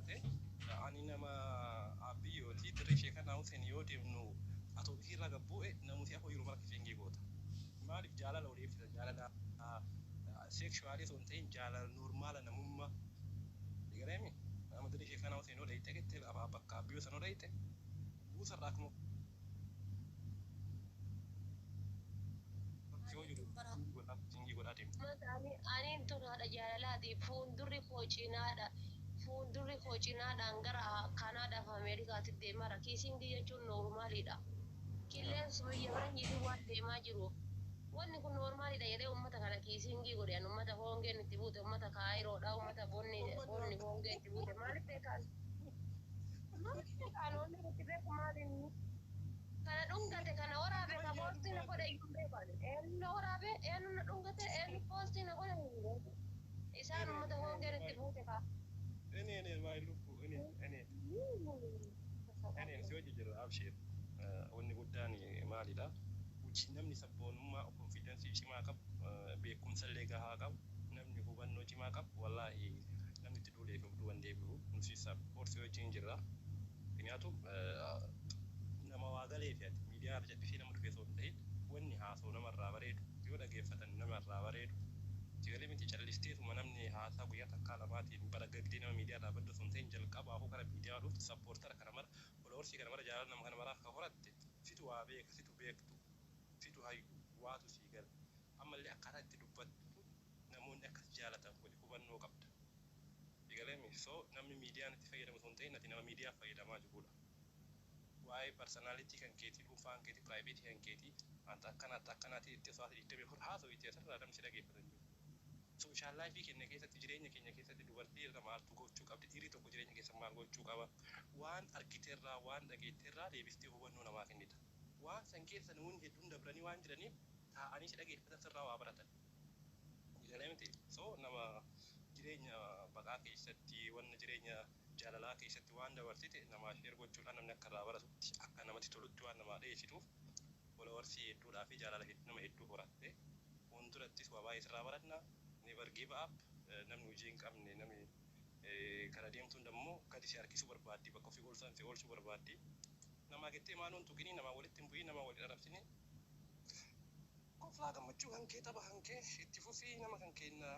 taate, ani nama Abiyyooti dirree Sheekanaa Huseen yoo deemnu atoobisii irraa gad bu'e, namusi afoo yeroo mara kissing goota. Maaliif? Jaalala walii ibsita, jaalala sexual osoo hin ta'in, jaalala normal namummaa. Egareemi nama dirree Sheekanaa Huseen yoo dhayxe gette bakka Abiyyoo sana yoo dhayxe buusarraa akkuma yoo jiru godhaa kissing godhaa deemta. Aniin tun haadha jaalalaati. Fuuldurri koo cinaadha. Fuuldurri koo cinaadhaan gara Kaanaadaaf Ameerikaatti deemara. Kissing jechuun normaliidha. Qilleensi biyya faranjiitiin waan deemaa jiru. Wanni kun normaliidha jedhee uummata kana kissing godhe. An uummata hongeen itti buute, uummata Kaayiroodha, uummata bonni bonni hongee itti buute. Maaliif beekaan? Maaliif beekaan? Wanni itti beeku maaliin? Kana dhungate, kana waraabe, ka post na godhe iyyuu hin beekan. Eenyu na waraabe, eenyu na dhungate, eenyu post na godhe hin beeku. Isaan uummata hongeen itti buute kaa. Eneen waa'ee lubbuu eneen eneen eneen si hojii jira, abshir. Wanni guddaan maalidha? Hojii namni sabboonummaa, confidence cimaa qabu, beekumsa illee gahaa qabu, namni hubannoo cimaa qabu, wallaahi namni itti duulee fi of duuban deebi'u, nuti support wajjin jirra. Kanaatu nama waa galee fi ati miidiyaa irra callisee nama dhufe osoo hin ta'in, wanni haasa'u namarraa bareedu, yoo dhageeffatan namarraa bareedu. Sigalee miti, callisteetuma namni haasaa guyyaa takkaa lamaatiin baragagdee nama miidiyaa irraa baddu osoo hin ta'in, jalqabaafuu kara miidiyaa dhuftu supporter kana mara, followersii kana mara, jaalala nama kana maraa akka horatte, situ waa beeka, situ beektu, situ hayyu, waatu sii gala. Ammallee akkaataa itti dubbattu namoonni akkas jaalatan godhe, hubannoo qabda. Sigalee mi? So namni miidiyaan itti fayyadamu osoo hin ta'in, ati nama miidiyaaf fayyadamaa jirudha. Waa'ee personality kan keetii, dhuunfaan keetii, private kan keetii, anta akkanaatti akkanaatti itti osoo ati 24 haasa'u itti asirraa namni si dhageeffatan jiru. Social life keenya keessatti, jireenya keenya keessatti dubartii irra maaltu gochuu qabdi? Dhiirri tokko jireenya keessa maal gochuu qaba? Waan argiteerraa, waan dhageetteerraa deebistee hubannoo namaa kennita. Waan san keessa namoonni hedduun dabranii waan jiraniif taa'anii si dhageeffatan, sirraa waa baratan. Galee miti? So nama jireenya baqaa keessatti, wanna jireenya jaalalaa keessatti waan dabarsite namaa share gochuudhaan namni akka irraa baratutti, akka namatti tolutti waan namaa dhiyeessituuf, followersii hedduudhaa fi jaalala nama hedduu horatte. Fuuldurattis waa baay'ee sirraa baranna. Never give up. Namni hojii hin qabne, namni kara deemtuun immoo gadi si harkisuu barbaaddi, bakka ofii oolsan si oolchuu barbaaddi. Namaa gettee maanuun tuqinii, namaa walitti hin bu'in, namaa waliin arrabsini. Koflaa gammachuu kan kee, tapha kan kee itti fufii. Nama kan kenna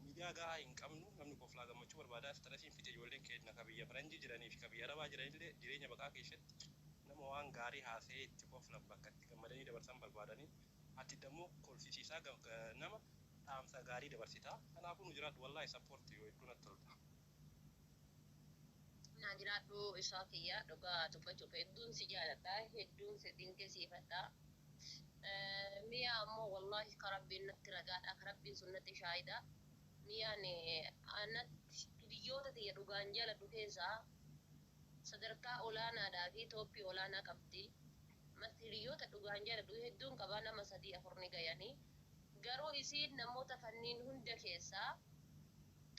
miidiyaa gahaa hin qabnu, namni koflaa gammachuu barbaadaa, stressiin fixe. Ijoolleen keenya ka biyya faranjii jiranii fi ka biyya arabaa jiranillee jireenya baqaa keessatti nama waan gaarii haasa'ee itti koflan, bakka itti gammadanii dabarsan barbaadanii, ati dammoo kolfisiisaa nama dhaamsa gaarii dabarsitaa. Kanaafuu nu jiraadhu, wallaahi support yoo hedduu natti tolta. Naa jiraadhu isaa kiyya. Dhugaa dubbachuuf hedduun si jaaladha, hedduun si dinqisiifadha. Mi'a ammoo wallaahi ka Rabbiin natti ragaadha, ka Rabbiin sun natti shaahida. Mi'aan natti hiriyoota tiyya dhugaan jaaladhu keessaa sadarkaa olaanaadhaa fi top olaanaa qabdi. Hiriyoota dhugaan jaaladhu hedduun qabaa, nama sadii afur ni gayanii. Garuu isiin namoota kanneen hunda keessaa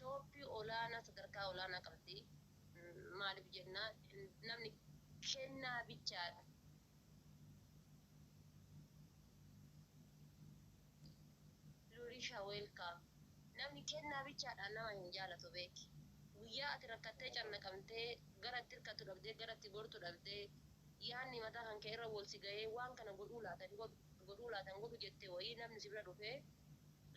top olaanaa, sadarkaa olaanaa qabdi. Maaliif jennaan, namni kennaa bichaadha. Lurisha, welcome. Namni kennaa bichaadhaan nama hin jaalatu beeki. Guyyaa ati rakkattee cannaqamtee, gara itti hirkattu dhabdee, gara itti gortu dhabdee, yaanni mataa kan kee irra wal si gahee, waan kana godhuu laatan godhuu laatan godhu jettee wayii, namni si bira dhufee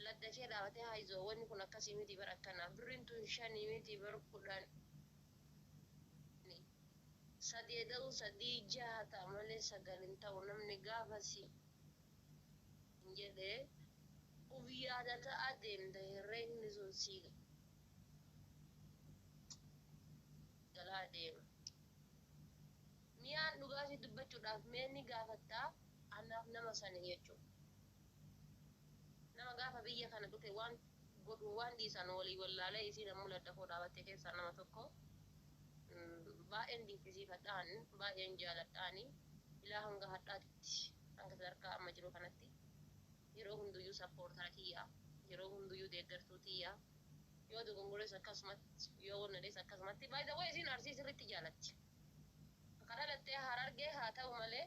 ladda kee dhaabatee, "Haayizoo, wanni kun akkasii miti bara, akkanaa birriin tun shanii miti bar, 10, sadii ta'u, sadii jaha ta'a malee sagal hin ta'u," namni gaafa si jedhee uf yaadata adeemta, herreegni sun si galaa deema. Mi'aan dhugaatii dubbachuudhaaf mee ni gaafattaa, anaaf nama sani jechuudha. Nama gaafa biyya kana dhufe waan godhu waan dhiisan walii wallaalee, isiin ammoo laddafoo dhaabattee keessaa nama tokko. Baay'een dinqisiifadhaan, baay'een jaaladhaani, ilaa hanga hadhaatitti, hanga sadarkaa amma jiru kanatti yeroo hunduyyuu supporter kiyya, yeroo hunduyyuu deeggartuu tiyya. Yoo dogongores akkasumatti, yoo wannalees akkasumatti. By the way, isiin Arsii sirriitti jaalatti. Ka dhalattee Harargee haa ta'u malee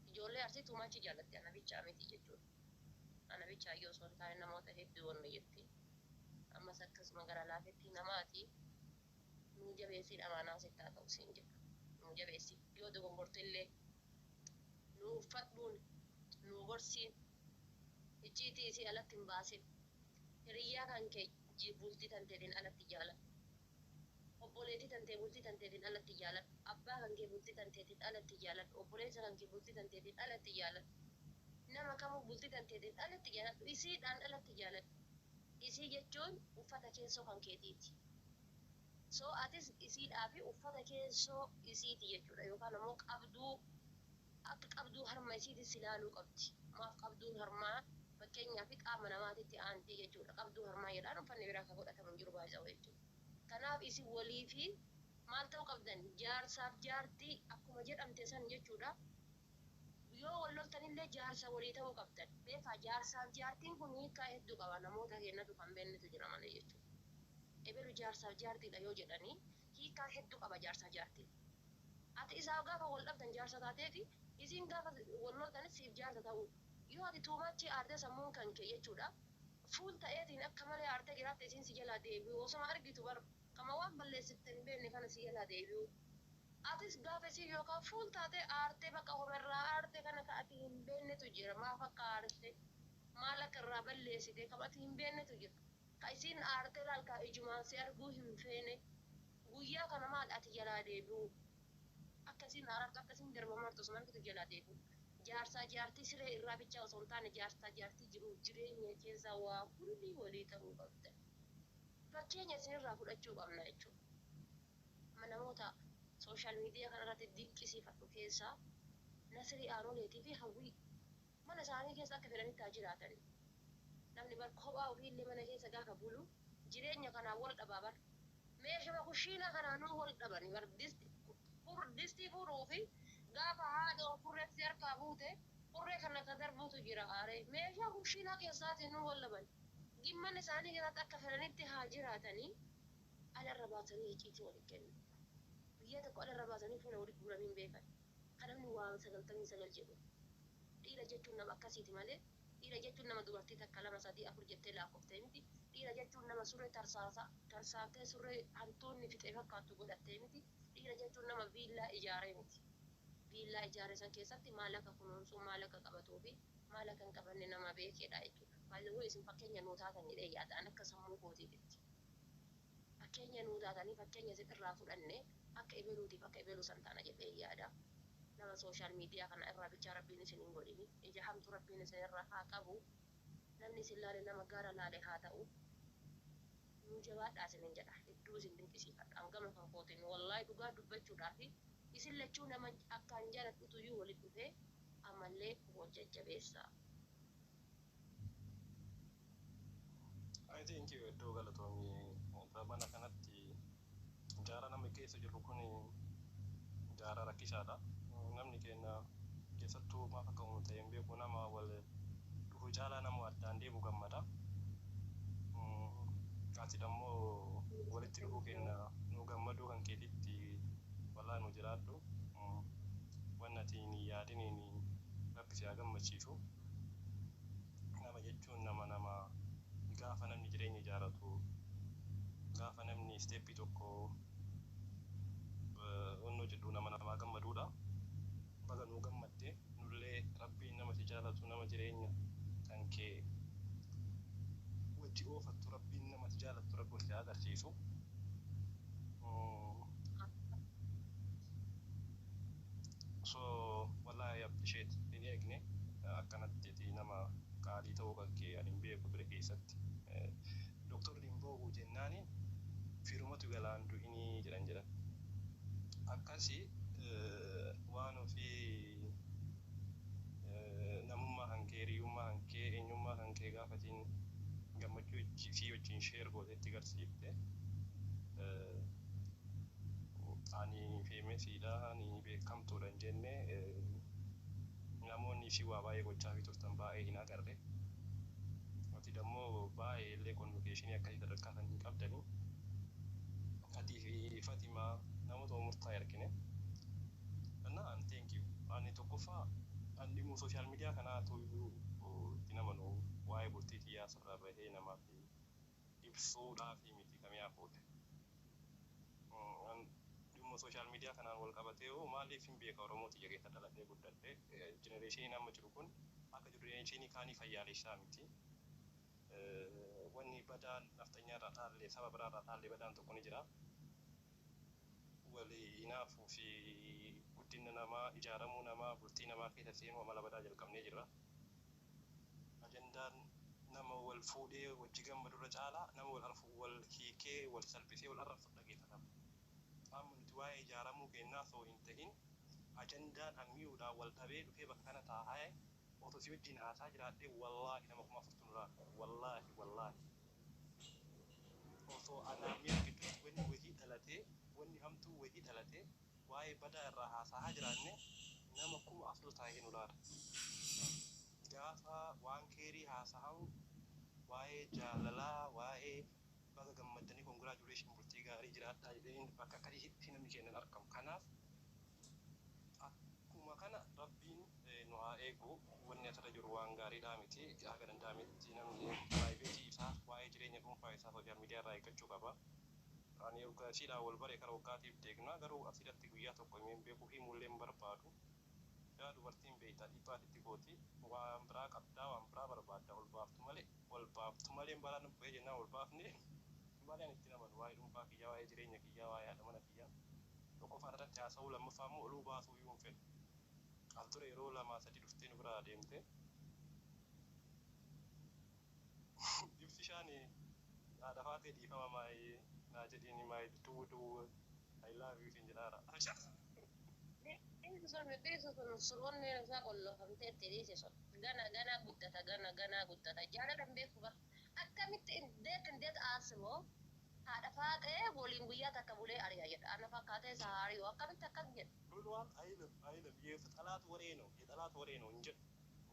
ijoollee Arsii tuumachi jaalatti, ana bichaa miti jechuudha. Ana bichaa iyyuu osoo hin taane namoota hedduu wanna jetti. Ammas akkasuma gara laafetti namaati. Nuu jabeessiin amaanaa sitti haa ta'u siin jedha. Nuu jabeessi. Yoo dogongorte illee nuu uffadhuun, nuu gorsiin, icciitii isii alatti hin baasin. Hiriyyaa kan kee bultii tanteetiin alatti jaaladhu. Obboleettii tantee bultii tanteetiin alatti jaaladhu. Abbaa kan kee bultii tanteetiin alatti jaaladhu. Obboleessa kan kee bultii tanteetiin alatti jaaladhu. Nama kamuu bultii tanteetiin alatti jaaladhu. Isiidhaan alatti jaaladhu. Isii jechuun uffata keessoo kan keetiiti. So atis isiidhaa fi uffata keessoo isiiti jechuudha. Yookaan ammoo qabduu, akka qabduu harma isiiti si ilaaluu qabdi. Maaf qabduun harmaa fakkeenyaa fi qaama namaatitti aantii jechuudha. Qabduu harmaa jedhaan uffanni biraa kan godhatamu hin jiru baay'ee jechuudha. Kanaaf isin walii fi maal ta'uu qabdan? Jaarsaaf jaartii akkuma jedhamte san jechuudha. Yoo wal loltanillee jaarsa walii ta'uu qabdan. Beekaa, jaarsaaf jaartiin kun hiikaa hedduu qaba. Namoota keenyatu kan beeknetu jira malee jechuudha. Ebelu jaarsaaf jaartiidha yoo jedhanii, hiikaa hedduu qaba jaarsaaf jaartiin. Ati isaaf gaafa wal dhabdan jaarsa taateefi, isiin gaafa wal loltanis siif jaarsa ta'uu. Yoo ati tuumachi aartee sammuun kan kee jechuudha, fuul ta'eetiin akka malee aartee jiraatte, isiin si jalaa deebi'u. Osoma argitu bar kama waan balleessifte hin beekne kana si jalaa deebi'u. Atis gaafa isiin yookaan fuul taatee aartee bakka homarraa aarte kana ka ati hin beeknetu jira. Maaf akka aarte, maal akka irraa balleessite kam ati hin beeknetu jira. Ka isiin aartee laal ka ijumaan si arguu hin feene guyyaa kana maal ati jalaa deebi'u. Akkasiin aarartu, akkasiin darbamartu osuma argitu jalaa deebi'u. Jaarsaa jaartii siree irraa bichaa osoo hin taane, jaarsaa jaartii jiruuf jireenya keessaa waa hundi walii ta'uu qabda. Fakkeenya isinirraa fudhachuu qabna jechuudha. Amma namoota social media kanarratti dinqisiifadhu keessaa Nasirii Aanoleetii fi Hawwii, mana isaanii keessa akka fedhanitti haa jiraatan. Namni bar kophaa ofiillee mana keessa gaafa bulu jireenya kanaan wal dhabaa bar. Meeshuma kushiinaa kanaanuu wal dhabani bar, distii fuudhuu fi gaafa haadha kurreetti harkaa buute kurree kana ka darbuutu jira aaree. Meeshaa kushiinaa keessaatiin wal dhaban. Gimman isaanii keessatti akka fedhanitti haa jiraatanii, alarra baasanii icciitii walii kennu. Guyyaa tokko alarra baasanii fuula walitti guuranii hin beekan. Kan namni waa 99 jedhu. Dhiira jechuun nama akkasiiti malee, dhiira jechuun nama dubartii takka, lama, sadii, afur jettee lakkoftee miti. Dhiira jechuun nama surree tarsaasa tarsaaftee surree hantuunni fixee fakkaattu godhattee miti. Dhiira jechuun nama viillaa ijaaree miti. Viillaa ijaare san keessatti maal akka kunuunsuu, maal akka qabatuu fi maal akka hin qabanne nama beekedha jechuudha. Baay'ee isin fakkeenya nuu taatan jedhee yaadaan akka sammuu kootiititti. Fakkeenya nuu taatanii, fakkeenya isin irraa fudhanne akka ebeluutiif akka ebeluu san taana jedhee yaada. Nama social media kana irraa bichaa Rabbiin isin hin godhini. Ija hamtu Rabbiin isin irraa haa qabu. Namni isin laale nama gaara laale haa ta'u. Nuu jabaadhaa isinin jedha. Hedduu isin dinqisiifadha. Hangama kan kootiin wallaahi dhugaa dubbachuudhaafi isin lachuu nama akkaan jaaladhutu iyyuu walit dhufee ammallee wal jajjabeessaa. I think iddoo galatoomii. Mana kanatti jaara namni keessa jiru kun jaara rakkisaadha. Namni keenya keessattuu maaf akka uumu ta'e hin beeku, nama wal dhufu caalaa nama addaan deemu gammada. Ati dammoo walitti dhufuu keenya nu gammaduu kan keetitti walaa nu jiraadhu. Wanni ati hin yaadiniin Rabbi si haa gammachiisu. Nama jechuun nama gaafa namni jireenya ijaaratu, gaafa namni step tokko onnoo jedhu nama namaa gammaduudha. Baga nuu gammadde, nullee Rabbiin nama si jaalatu, nama jireenya kan kee wajji oofattu, Rabbiin nama si jaalattu Rabbi si haa agarsiisu. So wallahi appreciate, hin eegne akkanatti nama qaalii ta'uu kan kee ani hin beeku ture keessatti. Doktorri hin boo'u jennaani firumatu galaan du'inii jedhan jedhan. Akkasi waan ofii namummaa kan kee, hiriyummaa kan kee, eenyummaa kan kee gaafatiin gammachuu fi wajjin share gootetti garsiifte. Ani famousiidha, ani beekamtuudha hin jenne, namoonni ishii waa baay'ee gochaa fi turtan baay'ee hin agarre. Ati dammoo baay'ee illee communication akkasii sadarkaa san hin qabdanii. Atii fi Fatimaa namoota murtaa'e argine. Naan thank you. Ani tokkoffaa ani dhimma social media kanaa tuyyuu itti namanu waa'ee bultii xiyyaa sirraa bahee namaaf ibsuudhaafi miti kamiyaa fuute. Dhimma social media kanaan wal qabatee hoo maaliif hin beeka? Oromoo xiyya keessa dhaladhee guddadhe. Generationiin amma jiru kun akka generationii kaanii fayyaalessaa miti. Wanni badaan nafxanyaa irraa dhaalle, saba biraa irraa dhaalle badaan tokko ni jira. Walii hinaafuu fi guddina namaa, ijaaramuu namaa, bultii namaa keessa seenuu amala badaa jalqabnee jirra. Ajandaan nama wal fuudhee wajji gammadurra caalaa nama wal arfu, wal hiikee, wal salphisee, wal arrabsu dhageeffatama. Amma nuti waa'ee ijaaramuu kennaa osoo hin ta'in, ajandaan ammiyuudhaan wal dhabee dhufee bakka kana taa'ee otoo si wajjin haasaa jiraadhee, wallaahi nama 4000tu nurraa, wallaahi wallaahi, osoo anaamiyaa gidduutti wanni wahii dhalatee, wanni hamtuu wahii dhalatee, waa'ee badaa irraa haasaa jiraanne, nama 4000 taa'ee nu laala. Gaafa waan keerii haasahamu, waa'ee jaalalaa, waa'ee baga gammaddanii, congratulation, bultii gaarii jiraadhaa jedhanii, bakka akkasiitti namni kennan argamu. Kanaaf akkuma kana Rabbiin nu haa eegu. Wanni asirra jiru waan gaariidhaa miti. Haga danda'ametti namni privacy isaa, waa'ee jireenya dhuunfaa isaa social media irraa eeggachuu qaba. Ani erga isiidhaan wal bare kara waggaatiif deegna, garuu asirratti guyyaa tokko himeen beeku, himuullee hin barbaadu. Yaa dubartiin beektaa dhibbaatitti gooti, waan biraa qabdaa, waan biraa barbaadda, ol baaftu malee, ol baaftu malee balaan bu'ee jennaan ol baafne malee, ani itti namanu waa'ee dhuunfaa kiyyaa, waa'ee jireenya kiyyaa, waa'ee haadha mana kiyyaa tokkoffaa irratti haasa'uu, lammaffaa immoo oluu baasuu iyyuu hin fedhu. Al ture yeroo lama sadi dhuftee nu biraa deemte. Ibsishaan haadha faatee dhiifama maayii naa jedhiini, maayii duwwu duwwu, I love you siin jedhaara. Dhiisi sun, dhiisi sun, suroonni isaa qollofamteetti, dhiisi sun. Gana gana guddata, gana gana guddata. Jaalala hin beeku bara. Akkamitti indeet indeet aasiboo haadha faaxee waliin guyyaa takka bulee ari'a jedha. Ana fakkaatee isa ari'u akkamitti akkas jedha. ብሏል አይልም አይልም። የጠላት ወሬ ነው፣ የጠላት ወሬ ነው እንጂ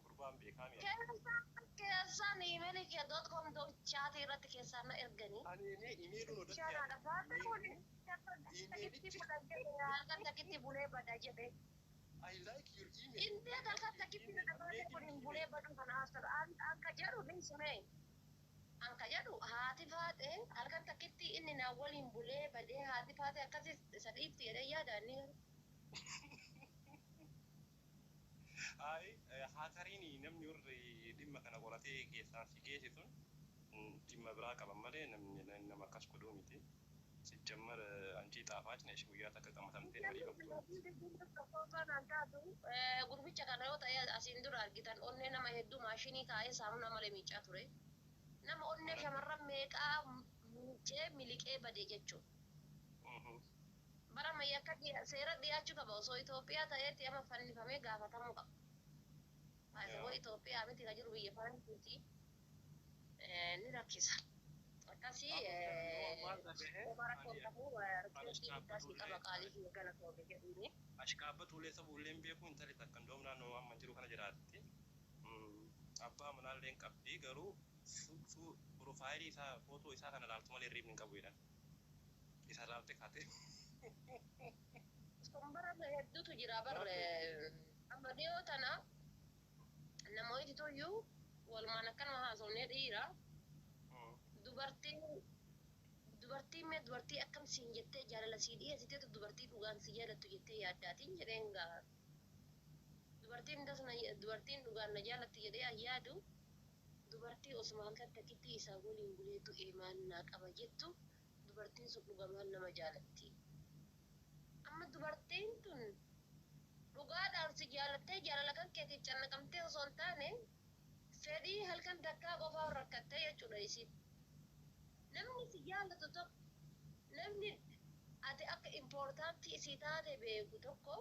gurbaan beekaa. Keessaan keessaan iimeelii kee dot com dot chatii irratti keessaan na erganii. Ani እኔ ኢሜሉን ወደ Bishaan haadha faaxee waliin takkitti bulan jedhe, halkan takkitti bulee bada jedhe. I like your email. Indeet halkan takkitti haadha faaxee waliin bulee baduu kana haasa'u. Anka jedhu dhiisme. Anka jedhu haati faaxee halkan takkitti inni na waliin bulee badee, haati faaxee akkasi isa dhiifti jedhee yaada inni. Ay, haakariin namni warri dhimma kana qoratee keessaan si geesse sun dhimma biraa qaban malee namni nama akkas godhuu miti. ሲጀመር አንቺ ጣፋጭ ነሽ፣ guyyaa takka qabatamtee nama dhiifamtu. Gurbicha kana yoo ta'e, asiin dura argitan, onnee nama hedduu maashinii kaa'ee saamuna malee miicaa ture. Nama onnee shamarran meeqaa miicee miliqee bade jechuudha. Bara ammayyaa akka seera dhiyaachuu qaba. Osoo Itoophiyaa ta'eetti amma fannifamee gaafatamuu qaba. Asirra Itoophiyaa miti kan jiru, biyya faranjiiti. Ni rakkisa. Akkasii bara qabu rifeensi guddaa si qaba, qaalii fi galatoome jedhuuni. Ashkaabbatuulee sabuullee beeku, intalli takka indoom naannoo amma jiru kana jiraatti. Abbaa manaallee hin qabdi, garuu profileii isaa, footoo isaa kana laaltu malee hirribni hin qabu jedhan. Isa laalte kaate. Sun bara hedduutu jira bar. Amma dhiyoo tana namooti toyyuu walumaan akkanuma haasofnee, dhiira dubartiin dubartiin mee dubartii akkam siin jettee jaalala sii dhiyeessiteetu dubartii dhugaan si jaalattu jettee yaaddaatiin jedheen gaa. Dubartiin dasna dubartiin dhugaan na jaalatti jedhee yaadu, dubartii osuma halkan takkitti isaa waliin buleetu imaannaa qaba jettu, dubartiin sun dhugamaan nama jaalatti. Amma dubartiin tun dhugaadhaan si jaalattee jaalala kan keetiif cannaqamtee osoo hin taane, fedhii halkan takkaa qofaaf rakkattee jechuudha isiin. Namni si jaallatu tokko, namni ati akka importantii isii taate beeku tokko,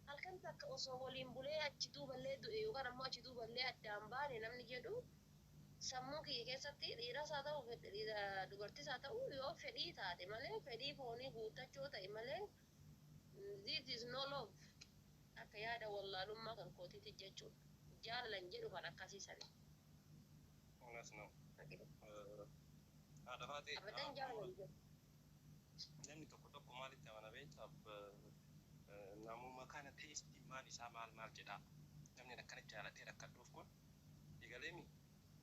halkan takka osoo waliin bulee achi duuballee du'e yookaan ammoo achi duuballee addaan baane namni jedhu, sammuu kiyya keessatti dhiiras haa ta'u dubartis haa ta'u, yoo fedhii taate malee, fedhii foonii guuttachuu ta'e malee, this is no love akka yaada wallaalummaa kan kootiiti jechuudha. Jaalalan jedhu kan akkasiisani. እውነት ነው። Haadha faatee Abadan jaalalan jedhu. Namni tokko tokko maalitti amana beektaa? Namuma kana teestii maal isaa maal maal jedha. Namni akkana jaalatee rakkadhuuf kun eegaleemi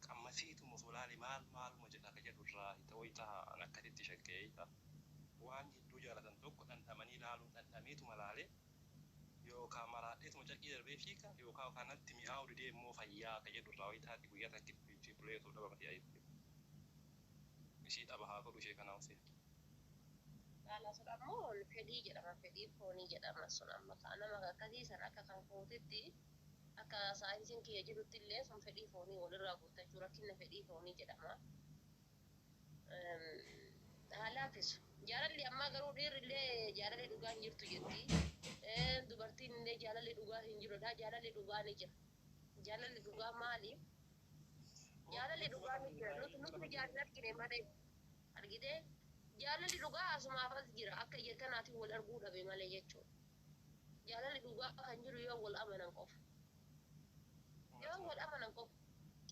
qammasiitu osoo laale maal maaluma jedha ka jedhu irraa ta'uu ta'a, akkasitti shakkee ta'a. Waan jidduu jaalatan tokko dhandhamanii ilaaluun dhandhameetuma laalee yookaan maraadheetuma carqii darbee fiiga yookaan kanatti mi'aawu didee immoo fayyaa akka jedhu irraa wayii taati guyyaa takkitti buleetu dhabamti ayitti. Ishii dhaba haa godhu ishee kanaaf seera. Haala sun ammoo fedhii jedhama. Fedhii foonii jedhama sun amma nama akkasii san akka kan kootitti akka saayinsiin kiyya jirutti illee sun fedhii foonii walirraa guuttachuu rakkina fedhii foonii jedhama. Haa laaffisu. Jaalalli ammaa garuu dhiirri illee jaalalli dhugaa hin jirtu jetti. Dubartiin illee jaalalli dhugaa hin jirudha. Jaalalli dhugaa ni jira. Jaalalli dhugaa maali? Jaalalli dhugaa ni jira. Nuti nuti jaalala argine malee argitee jaalalli dhugaa asumaaf as jira. Akka ija kanaatiin wal arguu dhabe malee jechuudha. Jaalalli dhugaa kan jiru yoo wal amanan qofa. Yoo wal amanan qofa.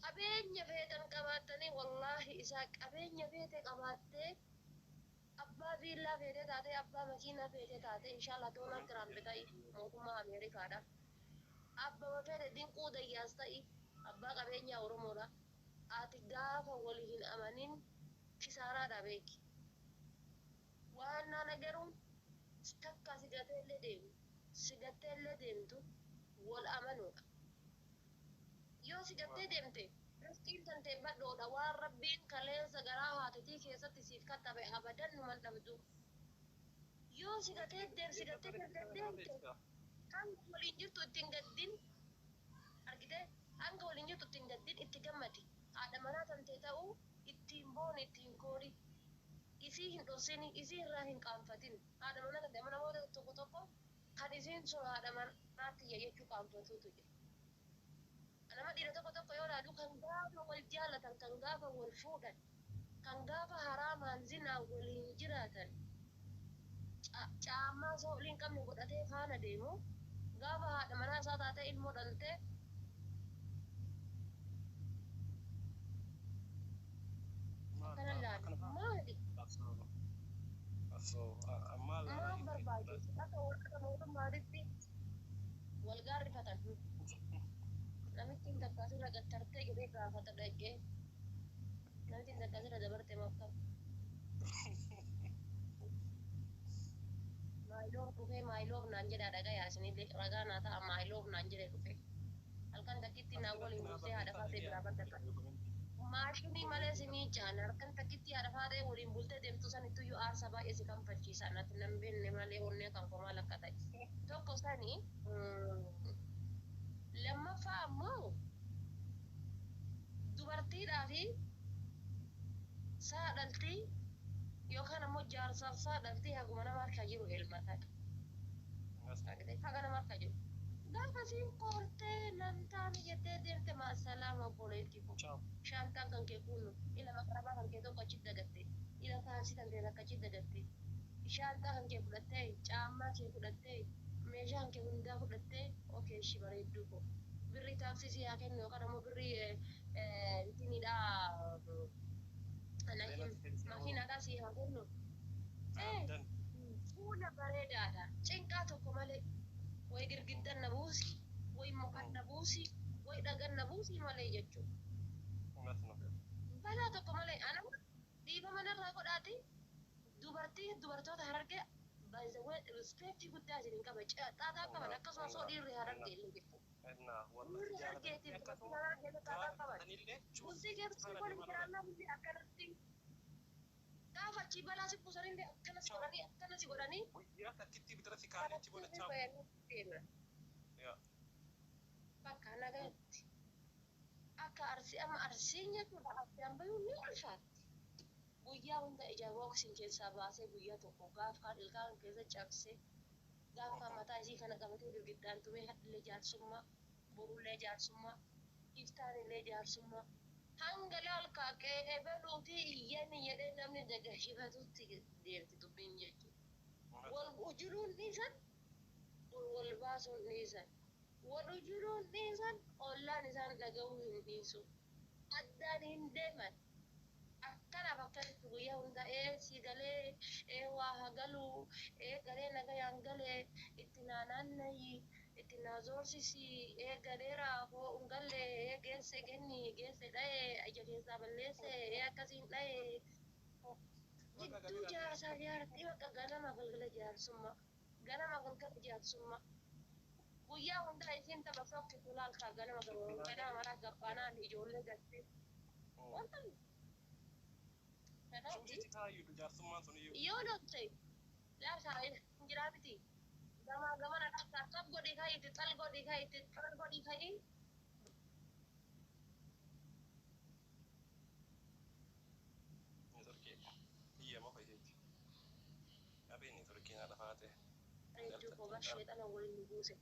Qabeenya feetan qabaattanii wallaahi isaa qabeenya feete qabaattee abbaa viillaa feetee taatee abbaa makiinaa feetee taatee inshallah Doonaald Tiraamp ta'i mootummaa Ameerikaadha. Abbaa feete dinquu dayyaas ta'i abbaa qabeenyaa Oromoodha. Ati gaafa wal hin amanin kisaaraadha beeki. Waan nana garuu takka si gateellee deemu si gatteellee deemtu wal amanuudha. Yoo si gattee deemte riskiin tantee badhoodha waan rabbiin kaleessa garaa haatitii keessatti siif kattabe abadan numan dhabdu. Yoo si gatee deem si gattee deemte hanga waliin jirtu ittiin gaddin argite hanga waliin jirtu ittiin gaddin itti gammadi. Haadha manaa tantee ta'uu ittiin booni ittiin koori. Isii hin dhoksini isii irraa hin qaanfatin. Haadha manaa tantee namoota tokko tokko kan isiin sun haadha manaatti jechuu qaanfatuutu jira. Nama dhiira tokko tokko yoo ilaalu kan gaafa wal jaalatan kan gaafa wal fuudhan kan gaafa haraamaan zinaa waliin jiraatan caammaa soolii hin qabne godhatee faana deemu gaafa haadha manaa isaa taatee ilmoo dhaltee akkana ilaalu maali? Maal barbaachisa? Akka warra mootummaatitti wal gaarrifatan. Namittiin takka asirra gattartee jedhee gaafata dhaqee namittiin takka asirra dabarte makkam. Maayiloof dhufee maayiloof naan jedhaa dhagayaa isinillee ragaa naa ta'a maayiloof naan jedhee dhufe. Halkan takkitti naan waliin bultee haadha faatee biraa badda. Maashinii malee si miicaan halkan takkitti haadha faatee waliin bultee deemtu sanittuyyuu aarsa baay'ee si kanfalchiisa natti nan beekne malee onnee kan koo maal akka ta'e. Tokko sani lammaffaa ammoo dubartiidhaa fi saadhaltii yookaan ammoo jaarsaaf saadhaltii haguma nama harka jiru elmatan. Haga nama harka jiru. Gaafa siin koortee nan taane jettee deemte maasalaama obboleetti koo. Shaantaan kan kee kuunu ila maqarabaa kan kee tokko achitti dagatte ila kaalsii kan kee takka achitti dagatte shaantaa kan kee fudhattee caammaa kee fudhattee meeshaa kan kee hundaa fudhattee okee ishii bareedduu koo birrii taaksii si haa kennu yookaan ammoo birrii ittiinidhaa makiinaadhaa si haa kennu. Fuula bareedaadha cinqaa tokko malee way girgiddan na buusi way mukan na buusi way dhagan na buusi malee jechuudha. Balaa tokko malee ana dhiiba manarraa godhaati dubartii dubartoota harargee respectii guddaa isin qaba xaaxaa qaban akkasumas soo dhiirri harargee illee jechuudha. Dhiirri harargeetiif dubartiin harargee illee xaaxaa qaban. Bultii keessatti waliin jiraannaa bultii akkanatti gaafa achii balaa si buusanillee akkana si godhanii akkana si godhanii Guyyaa takkitti bitara si kaanii achi booda chaapu. deema. Bakka nagaatti. Akka arsii amma arsiin jechuudha arsiyaan bayuun ni ulfaatti. Guyyaa hunda ija booksiin keessaa baasee guyyaa tokko gaaf kaan ilkaan keessa cabsee gaaf kaan mataa isii kana qabatee girgiddaan tumee hadhillee jaarsummaa borullee jaarsummaa iftaanillee jaarsummaa hanga laalkaa qe'ee beluutii iyyani jedhee namni dagashifatutti deemti dubbiin jechuudha. Wal ujuluun dhiisan wal baasuun dhiisan wal ujuluun dhiisan ollaan isaan dhaga'uu hin dhiisu addaan hin deeman. Akkanaaf akkanatti guyyaa hunda ee si galee ee waa haa galuu ee galee nagayaan galee itti naa naannayi itti naa zoorsisi ee galeera hoo hin galle ee geesse kenni geesse dha'ee ija keessaa balleesse ee akkasiin dha'ee. Jidduu jaarsaa jaartii bakka ganama galgala jaarsummaa. Ganama galgala jaarsummaa. Guyyaa hundaa isiin tapha sokkitu laalkaa ganama ganama maraa gabbaanaan ijoollee galtee. Wanta kanaaf Suusitti taayyuu jaarsummaan sun iyyuu. Yoo lolte laalkaa hin jiraa miti. Gamaa gamana laalkaa kaf godhi ka'iiti, xal godhi ka'iiti, xal godhi ka'i. Neetworkii biyya moo fayyadaati? Qabeen neetworkii naa lafaa ta'e. Reedduu koo sheexana waliin nu buuse.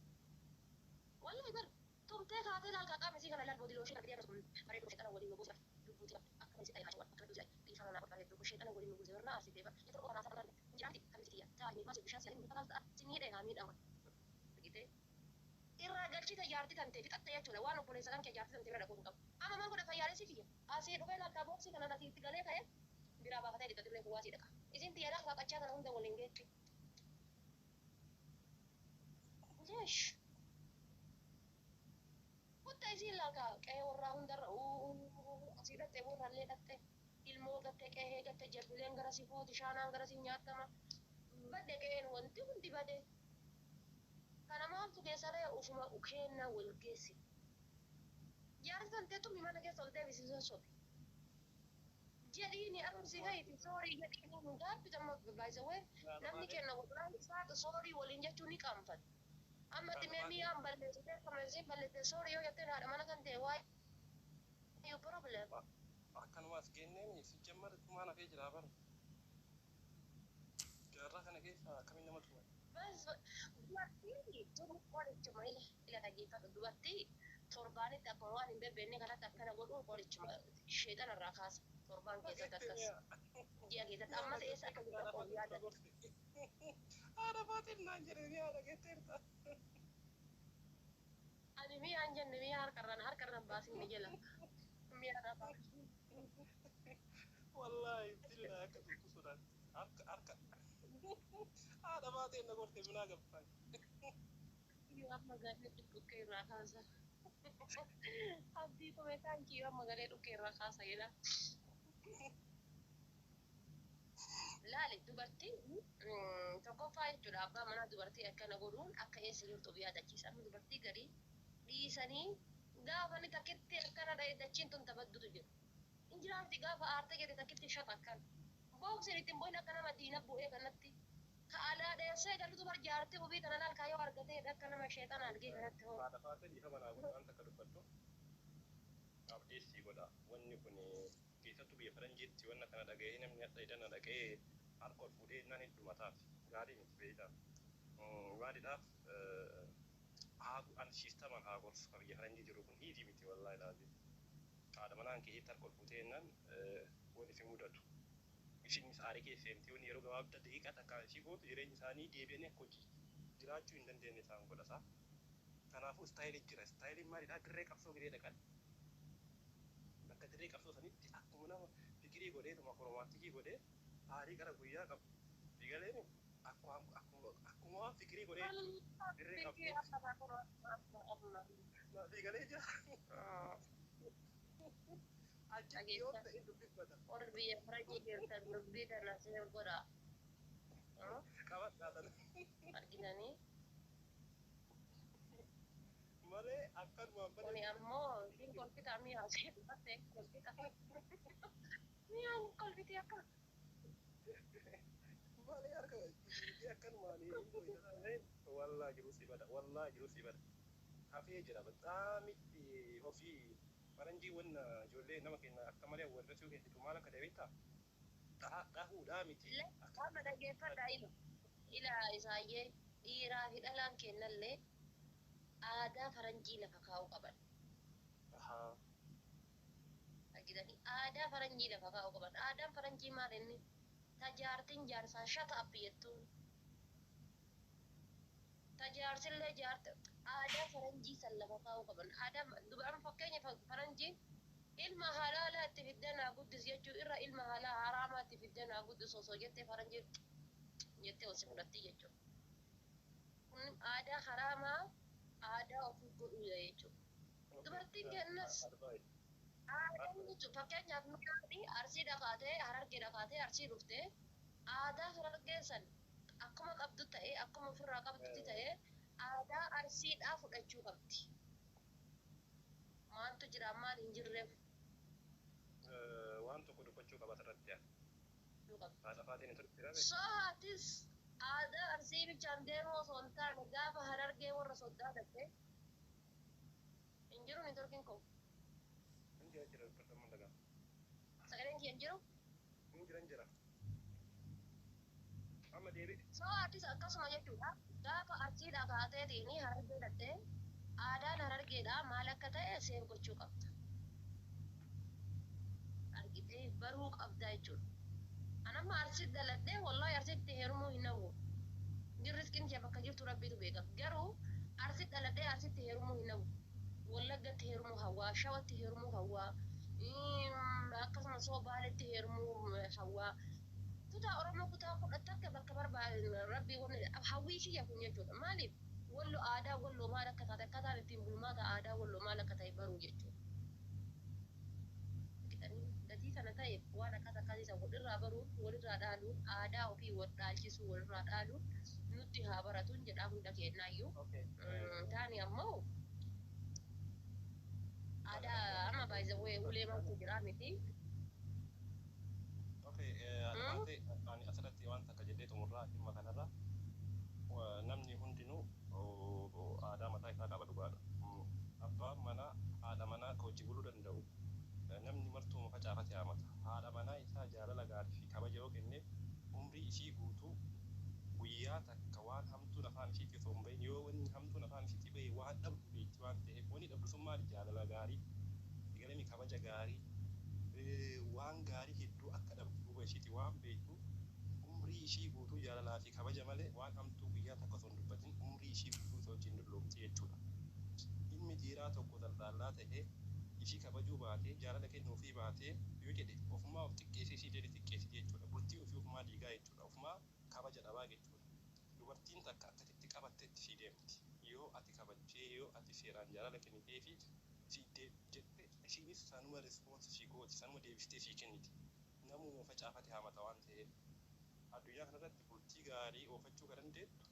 Wallahi bar tumtee kaatee laalkaa qaama isii kana laal boodi looshii kana fidee akkasuma bareedduu sheexana waliin nu buuse. Lubbuuti akkana isii ta'e haasawwan akkana duusi dhiifama naa godha bareedduu sheexana waliin nu buuse warra arsitee bar jechuudha qofa naasaa hin jiraanti kan isii taa'ee maasii bishaan si'anii muka ta'a sinii hidhee haa miidhama. Argitee? Irraa galchite jaartii tantee fixatte jechuudha, waan obboleessa kan kee jaartii tantee bira dhaquu hin qabu. Amma maal godha fayyaalessi kiyya? Asii dhufee laalkaa booksii kana asii itti galee ka'ee biraa baafatee dhiqa dirree kuwaasii dhaqa. Isin tiyya laalkaa qachaa kana hunda waliin geetti. Leesh. Kutta isiin laalkaa qe'ee warraa hundarra asii dhatte, warrallee dhatte, ilmoo gatte, qe'ee gatte, jabbileen gara si footi, shaanaan gara si nyaatama. Badde qe'een, wanti hundi bade. Kana maaltu keessaree ufuma kennaa wal geessi. Jaarsi tantee tumi mana keessa ol deebisiisuu sobi. Jedhiini arumsi kayti sorry jedhiini hin gaabbitamu baay'isawee namni kenna wallahi isaatu sorry waliin jechuun ni qaanfata. Amma ximee mi'aan balleessitee akkuma isiin balleessite sorry yoo jetteen haadha mana kan ta'e waa'ee you problem. Akkanumas kenneen si jammar tumaan hafee jira bara. Jaarraa kana keessa akkamiin nama tuma? Bas dubartii turu qorichuma ila ila dhaggeeffadhu, dubartii torbaanitti akkuma waan hin bebbeenne kanatti akkana godhuun qorichuma sheexana irraa kaasa, torbaan keessatti akkas ji'a keessatti ammas eessa akka jiru akka of yaadatu. Haadha baatiin naan jedhee ni haadha geetteerta. Ani mi'aan jenne mi'a harkarraan harkarraan baasin ni jala mi'a rafaa. Wallaahi billaa akka tuttu sodaatti. Harka harka haadha baateen na gorte minaa gabbaan. Yoo amma galee dhukkee irraa kaasa. Abdii komee taankii yoo amma galee dhukkee irraa kaasa jedha. Laali, dubartiin tokkoffaa jechuudha, abbaa manaa dubartii akkana godhuun akka eessa jirtu of yaadachiisa. Amma dubartii garii dhiisanii gaafa inni takkitti akkana dha'e dachiin tun tabaddutu jiru. Injiraanti gaafa aartee jedhe takkitti shata akkana. Booksiin ittiin bo'in akka nama diina bu'ee kanatti. Ka alaa dheessee galutu bar jaartii ofii tana laal kaayoo argatee akka nama sheexana argee kanatti hoo. Haadha baateen ifa manaa godhu waan takka dubbadhu. Abdeessii godha. Wanni kun keessattuu biyya faranjiitti wanna kana dhaga'ee namni hadha idana dhaqee harka ol fuudhee naan heddumataaf gaarii miti beektaa. Maaliidhaaf haa an siistamaan haa gorsu ka biyya faranjii jiru kun hiizii miti wallaahi laazim. Haadha manaan keetti harka ol fuutee jennaan wanni si mudatu. Isinis aarii keessa seentee wanni yeroo gabaabdaa daqiiqaa takka ishii gootu jireenya isaanii deebi'anii akka hojii jiraachuu hin dandeenye isaan godhata. Kanaafuu istaayilii jira. Istaayiliin maalidhaa? Dirree qabsoo gidee dhaqan. Bakka dirree qabsoo sanitti akkuma nama fikirii godhee tuma koromaatikii godhee aarii gara guyyaa qabu. Figaleen akkuma waan fikirii godhee dirree qabsoo figalee jira. Achitti yoo ta'e dubbifata. Warri biyya faranjii jirtan dubbii kana seer godha. Qabadhaa sana. Argitanii? Malee akkanumaan Kuni malee. Ammoo isiin kolfita mi'a asii dhufatte kolfita. Mi'aan kolfiti akka. Malee harka akkanumaan wallaa jiru si bada, wallaa jiru si bada. Hafee jira bataamitti ofii faranjii wanna ijoollee nama keenya akka malee warra keessattuu maal akka ta'e beektaa? Dhahuudhaa miti. Amma dhaggeeffadhaa, ila. Ila isaayyee dhiiraa fi dhalaan kennallee aadaa faranjii lafa kaa'uu qaban. Argitanii, aadaa faranjii lafa kaa'uu qaban. Aadaan faranjii maal inni? Tajaartiin jaarsaan shut up jettuun. Tajaarsillee jaarta aadaa faranjii san lafa kaa'uu qaban. Aadaa dubaraan fakkeenya faranjiin ilma halaalaa itti fiddee naa guddis jechuu irra ilma halaa haraamaa itti fiddee naa guddis osoo jettee faranjii jettee ol si fudhatti jechuudha. Kun aadaa haraamaa aadaa ofii godhuudha jechuudha. Dubartiin kennas aadaan jechuudha. Fakkeenyaaf midhaanii arsii dhaqa. kaatee Harargeedha kaatee Arsii dhuftee aadaa Harargee san akkuma qabdu ta'ee, akkuma ofirraa qabdutti ta'ee, aadaa Arsiidhaa fudhachuu qabdi. Maaltu jira, maal hin jirreef? Waan tokko dubbachuu qaba asirratti yaa. Qabdi. Haadha faatiin turte rabe. So atis aadaa Arsii bichaan deemuu osoo hin taane, gaafa Harargee warra soddaa dhatte hin jiru networkiin koo. Hin jira, jira, dubbadhamu dhagaa. Sagaleen kiyya hin jiru. Hin jira, hin jira. Amma deebi'e. So atis akkasuma jechuudha. Gaafa Arsiidhaa kaateetiin Harargee dhattee aadaan Harargeedhaa maal akka ta'e seef gochuu qabda. Argitee baruu qabda jechuudha. Anamma Arsiitti dhaladhee, wallahi Arsiitti heerumuu hin hawwu. Rizqiin kiyya bakka jirtu Rabbiitu beeka. Garuu Arsiitti dhaladhee Arsiitti heerumuu hin hawwu. Wallaggatti heerumuu hawwaa, Shawatti heerumuu hawwaa, akkasumas soo Baaletti heerumuu hawwaa. Kutaa Oromoo kutaa 10 akka bakka barbaade Rabbii wanni hawwii kiyya kun jechuudha. Maaliif? Wallo aadaa Walloo maal akka taate, akkaataan ittiin bulmaata aadaa Walloo maal akka ta'e baruu jechuudha. Gatii kana ta'e waan akkas akkasii isa walirraa baruun, walirraa dhaaluun, aadaa ofii wal dhaalchisuu, walirraa dhaaluun nutti haa baratuun jedhaa hunda kennaayyuu. Taani ammoo aadaa amma baay'ee ulee maaltu jira miti. Okay, haadha, ani asirratti waan takka jedhee xumurraa dhimma kanarra. Namni hundinuu aadaa mataa isaa qaba, dhugaadha. Abbaan manaa haadha manaa akka hojii buluu danda'u namni martuu facaafate haamata. Haadha manaa isaa jaalala gaarii fi kabaja yoo kenneef, umrii ishii guutuu guyyaa takka waan hamtuun afaan ishiitti osoo hin bahin, yoo wanni hamtuun afaan ishiitti bahe waan dhabdu beekti waan ta'eef, wanni dhabdu sun maali? Jaalala gaarii, galami kabaja gaarii, waan gaarii hedduu akka dhabdu duuba ishiiti waan beektu, umrii ishii guutuu jaalalaa fi kabaja malee waan hamtuu guyyaa takka osoo hin dubbatin umrii ishii guutuu isa wajjin dulloomti jechuudha. Ilmi dhiiraa tokko daldallaa ta'ee ishii kabajuu baatee, jaalala kennuufii baatee yoo jedhe, ofumaa of xiqqeessee ishii illee xiqqeessiti jechuudha. Bultii ofii ofumaa diigaa jechuudha. Ofumaa kabaja dhabaa jechuudha. Dubartiin takka akkasitti qabatteetti sii deemti. Yoo ati kabajjee, yoo ati seeraan jaalala kennitee fi sii jette, ishiinis sanuma response sii gooti, sanuma deebistee sii kenniti. Namuma facaafate haamata waan ta'eef. Addunyaa kanarratti bultii gaarii oofachuu kan dandeettu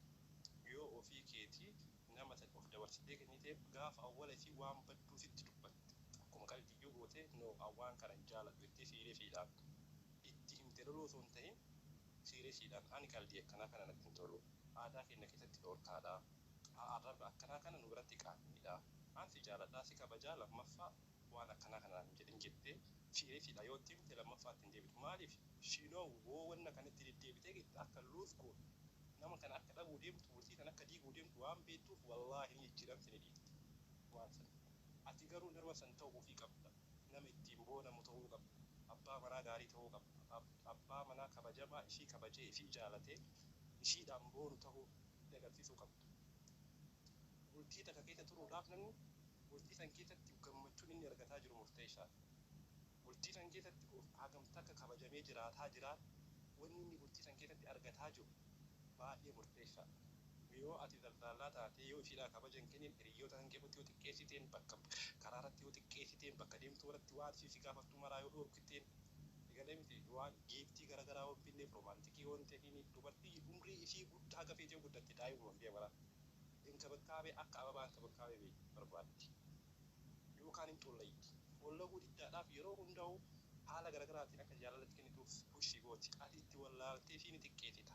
yoo ofii keetii nama san of dabarsitee kenniteef, gaafa awwala isii waan badduu sitti dubbatte akkuma qalbiyyuu gootee, "No, waan kana hin jaaladhu," jettee siireesiidhaan itti himte, loluu osoo hin ta'in siireesiidhaan, "Ani qalbii akkanaa kana natti hin tolu, aadaa keenya keessatti dhorkaadha, arraba akkanaa kana nu biratti qaaniidha, an si jaaladhaa, si kabajaa, lammaffaa waan akkanaa kanaan hin jedhin," jettee siireesiidha yoo itti himte, lammaffaa ittiin deebitu. Maaliif? Shinoo woo wanna kanatti deddeebitee akka luus gootu, nama kana akka dhabuu deemtu, bultii sana akka diiguu deemtu waan beektuuf, wallaahi ni jijjiiramte, ni dhiifti waan sana. Ati garuu nama san ta'uu ofii qabda. Nama ittiin boonamu ta'uu qabda. Abbaa manaa gaarii ta'uu qabda. Abbaa manaa kabajamaa, ishii kabajee, ishii jaalatee, ishiidhaan boonu ta'uu agarsiisuu qabda. Bultii takka keessa turuudhaaf namni bultii san keessatti gammachuun inni argataa jiru murteessaadha. Bultii san keessatti hagam takka kabajamee jiraataa jira, wanni inni bultii san keessatti argataa jiru baay'ee murteessaadha. Yoo ati daldalaa taatee, yoo ishiidhaa kabaja hin kennin, hiriyoota kan keessatti yoo xiqqeessiteen, bakka karaa irratti yoo xiqqeessiteen, bakka deemtuu irratti waan si gaafattu maraa yoo dhorkiteen, egalee miti, waan giiftii garaagaraa yoo binneef, romantic yoo hin ta'in, dubartii umrii ishii guddaa haga feetee guddatte daa'imuma biyya maraa inkabakkaabee akka ababaa inkabakkaabee barbaaddi yookaan hin xollayti. Xollaguu diddaadhaaf yeroo hundaa'u haala garaagaraatiin akka jaalalatti kennituuf push gooti. Ati itti wallaaltee ishii ni xiqqeessita.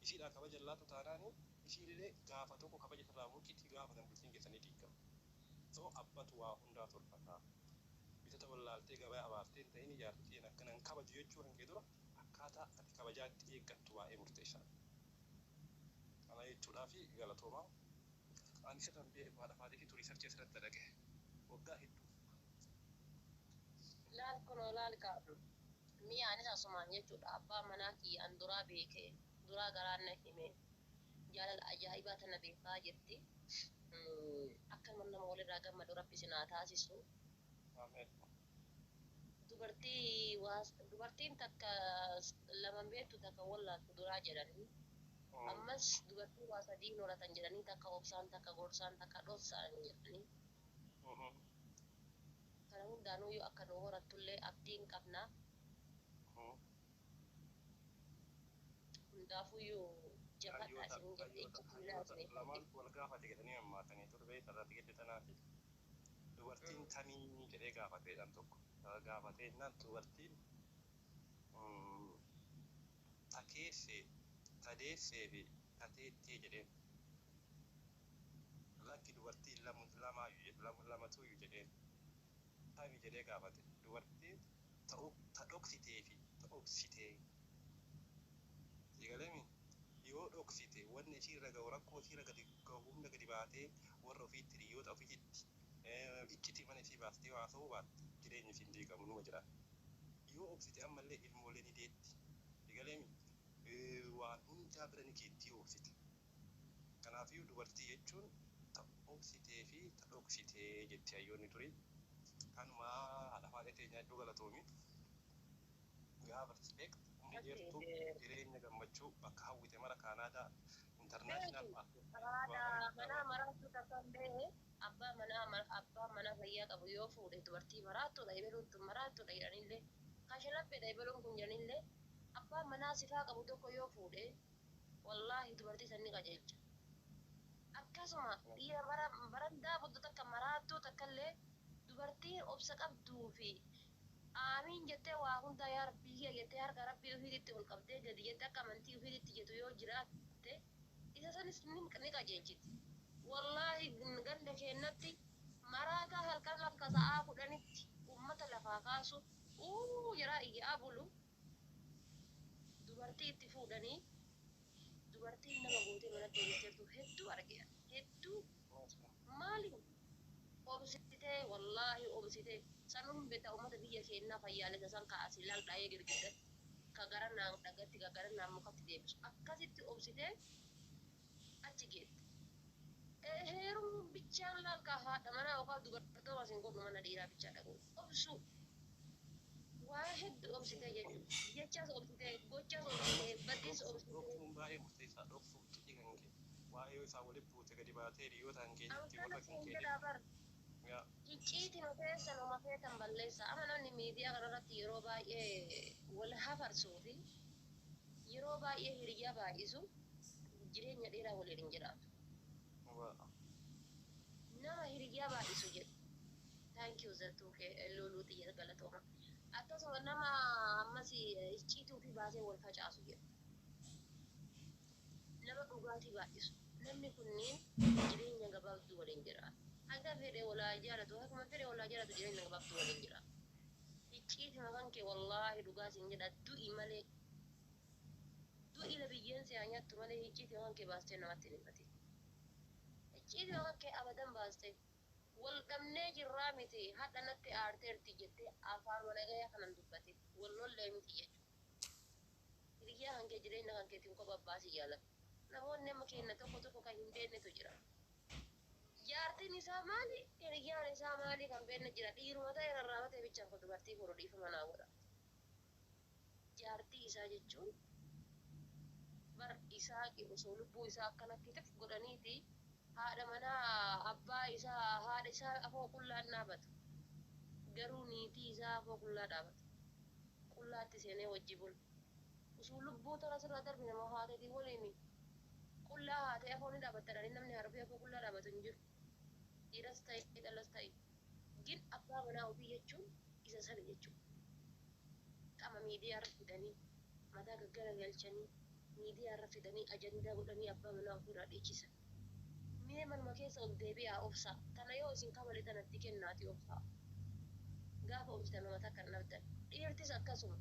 Ishiidhaan kabaja laatu taanaani, ishiillee gaafa tokko kabaja irraa mulqiti, gaafa san bultiin keessanii diigama. So abbatu waa hundaa tolfataa. Bitata wallaaltee gabaa abaartee hin ta'in, jaartiin akkanan kabaju jechuu kan kee dura akkaataa ati kabajaatti eeggattu baay'ee murteessaadha. Kana jechuudhaa fi galatoomaa. Ani sirran beeku, haadha faatii fi research asirratti dalage waggaa hedduu. Laal, kunoo laal kaa, mi'a anis asumaan jechuudha, abbaa manaa kiyya an duraa beekee, duraa garaan na hime, jaalala ajaa'ibaa tana beekaa jetti. Akka nama walirraa gammadu Rabbi isin haa taasisu. Ameen. Dubartii dubartiin takka lama beektu, takka wallaaltu duraa jedhanii. Ammas dubartii waa sadiin horatan jedhanii: takka obsaan, takka gorsaan, takka dhoksaan jedhanii. Kana hundaanuu yoo akka nu horattullee abdiin qabna. Hundaafuyyuu jabadhaa Hayyoota isin jedhe hayyoota ija miilaa hayyoota isin lamaan wal gaafate jedhanii mammaakanii turbe irratti giddu tanaati. Dubartiin tamii jedhee gaafateedhaan tokko gaafatee jennaan dubartiin ta keessee ta deessee fi ta teettee jedheen. Lakki dubartiin lamaayyuu lamatuyyuu jedheen. Tami jedhee gaafate dubartiin ta dhoksitee fi ta obsitee. Sigalemi yoo dhoksite wanni ishiirra gahu rakkoo ishiirra gadi gahu humna gadi baatee warra ofiitti hiriyoota ofiitti iccitii mana isii baastee haasa'uu baatte jireenyi isiin diigamu numa jira. Yoo obsite ammallee ilmoolee ni deetti. Sigalemi waan hundaa bira ni geetti yoo obsite. Kanaafiyyuu dubartii jechuun ta obsitee fi ta dhoksitee jetti hayyoonni durii. Kanuma haadha faadha teenyaa iddoo galatoomi. Gaafa respect umrii dheertuu jireenya gammachuu bakka hawwite mara Kaanaadaa international Beeki haadha manaa maraattuu takka illee abbaa manaa abbaa manaa fayyaa qabu yoo fuudhe dubartii maraattuudha ebeluun tun maraattuudha jedhanillee kashalabbeedha ebeluun kun jedhanillee abbaa manaa sifaa qabu tokko yoo fuudhe wallaahi dubartii san ni qajeelcha. Akkasuma dhiira bara barandaa buddu takka maraattuu takka illee dubartiin obsa qabduu fi aamiin jettee waa hundaa yaa rabbii kiyya jettee harka rabbii ofiitti ol qabdee gadi jettee akka amantii ofiitti jettu yoo jiraatte isa sanis ni qajeelchiti. Wallaahi ganda keennatti maraataa halkan lakka sa'aa 10tti uummata lafaa kaasu uu jedhaa iyyaa bulu dubartii itti fuudhanii dubartiin nama gootee manatti deebifteertu hedduu argeera. Hedduu maali obsitee wallaahi obsitee sanuu beektaa uummata biyya keennaa fayyaalessa san kaasii laal dhahee girgiddatti ka gara naan dhagatti ka gara naan mukatti deebisu akkasitti obsitee achi geette. Heerumuun bichaan laal kaa haadha manaa yookaan dubartoota asiin godhu mana dhiiraa bichaa dhaqu obsu waa hedduu obsitee jechuudha. Jechaas obsitee gochaas obsitee baddiis obsitee. Dhoksuun baay'ee murteessaa dhoksuu iccitii kan kee waa'ee yoo isaa walitti buute gadi baatee hiriyoota kan keetitti Amsana warra kan siin keetitti. jedhaa bar Yaa icciitima keessan oma feetan balleessa. Ama namni miidiyaa kanarratti yeroo baay'ee wal hafarsuu fi yeroo baay'ee hiriyaa baay'isu jireenya dheeraa waliin hin jiraatu. Nama hiriyaa baay'isu jedhu. Thank you zattuu kee loluu xiyya galatooma. Akkasuma nama ammas icciituu fi baasee wal facaasu jedhu. Nama dhugaatii baay'isu. Namni kunneen jireenya gabaabduu waliin jiraatu. Haga fedhe walaa jaalatu, akkuma fedhe walaa jaalatu jireenya gabaabduu waliin jiraatu. Icciitima kan kee wallaahi dhugaa siin jedha du'i malee. Du'i la biyyeen si haa nyaattu malee icciitima kan kee baastee namatti hin himatin. Icciitima kan kee abadan baastee wal dhabnee jirraa miti hadha natti aarteerti jettee afaan nagaya kanan dubbatin wal lollee miti jechuudha. Hiriyaa kan kee jireenya kan keetiin kophaa baasii jaalladhu. Namoonni amma keenya tokko tokko kan hin beeknetu jira. Jaartiin isaa maali? Hiriyyaan isaa maali? Kan beekne jira. Dhiiruma ta'e rarraabatee bichaan kun dubartii fuudhu dhiifama naa godha. Jaartii isaa jechuun bar Isaaqi osoo lubbuu isaa akkanatti tif godhaniiti haadha manaa abbaa isaa haadha isaa afoo qullaan dhaabatu. Garuu niitii isaa afoo qullaa dhaabata. Qullaatti seenee wajji bula. Osoo lubbuu tana sirraa darbi nama haateetii waliin qullaa haatee afoo ni dhaabatta jedhanii namni harfee afoo qullaa dhaabatu hin jiru. Dhiiras ta'e dhalas ta'e. Gin abbaa manaa ofii jechuun isa sana jechuudha. Qama miidiyaa irra fidanii mataa gaggaragalchanii miidiyaa irra fidanii ajandaa godhanii abbaa manaa ofirraa dhiichisan. Mee manuma keessa ol deebi'aa obsaa. Tana yoo isin kabale tanatti kennaati obsaa. Gaafa obsitan nama takka hin dhabdan. Dhiirtis akkasuma.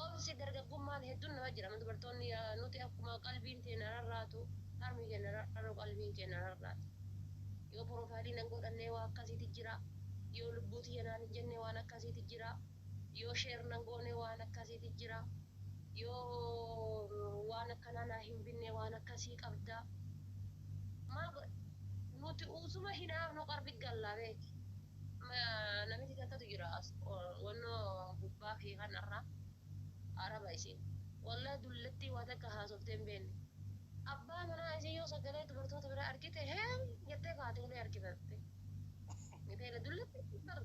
Obsi dargaggummaan hedduun nama jira. Dubartoonni nuti akkuma qalbiin teenya rarraatu harmi keenya rarraatu qalbiin keenya rarraatu. Yoo profile nan godhannee waa akkasiiti jira. Yoo lubbuu tiyya naan hin jenne waan akkasiiti jira. Yoo share nan goone waan akkasiiti jira. Yoo waan akkanaa naa hin binne waan akkasii qabda. Maal godha? Nuti usuma hinaafnu qarbi gallaa beeki. Namichi takkatu jira as wannoo gubbaa fi kanarra araba isiin. Wallahi dullattii waa takka haasoftee hin beekne. Abbaa manaa isii yoo sagalee dubartoota biraa argite hee jettee kaatee ulee harkifatte. Miteela dullattii bar.